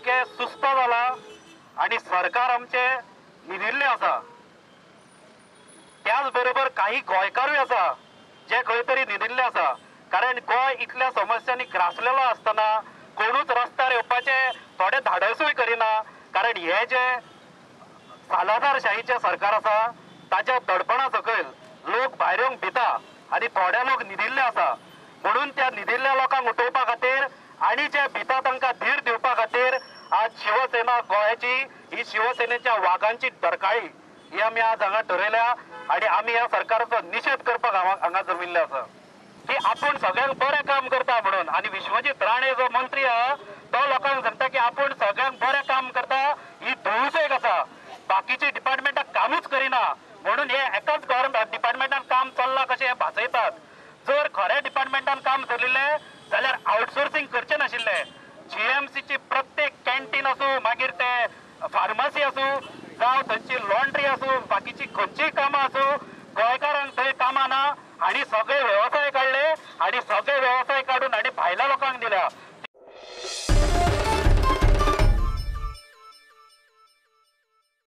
सामकें सुस्त जाला आनी सरकार आमचें न्हिदिल्लें आसा. त्याच बरोबर काही गोंयकारूय आसा जे खंय तरी न्हिदिल्ले आसा, कारण गोंय इतल्या समस्यांनी ग्रासलेलो आसतना कोणूच रस्त्यार येवपाचें थोडे धाडसूय करिना, कारण हे जे सालादारशाहीचें सरकार आसा ताच्या दडपणा सकयल लोक भायर येवंक भिता आनी थोडे लोक न्हिदिल्ले आसा. म्हणून त्या न्हिदिल्ल्या लोकांक उठोवपा खातीर आनी जे भिता तांकां धीर दिवपा खातीर आज शिवसेना गोंयाची ही शिवसेनेच्या वागांची डरकाळी ही आमी आज हांगा ठरयल्या आनी आमी ह्या सरकाराचो निशेध करपाक हांगा जमिल्ले आसा की आपूण सगळ्यांक बरें काम करता म्हणून. आनी विश्वजीत राणे जो मंत्री आहा तो लोकांक सांगता की आपूण सगळ्यांक बरें काम करता, ही धुळूस एक आसा, बाकीची डिपार्टमेंटां कामूच करिना म्हणून हे एकाच गव्हर्मेंट डिपार्टमेंटान काम चल्लां कशें हें भासयतात. जर खऱ्या डिपार्टमेंटान काम चलिल्लें जाल्यार आउटसोर्सिंग करचें नाशिल्लें. जीएमसीची प्रत्येक कॅन्टीन आसूं, मागीर ते फार्मासी आसूं, जावं थंयची लॉन्ड्री आसूं, बाकीची खंयचीय कामां आसूं, गोंयकारांक थंय कामां ना आनी सगळे वेवसाय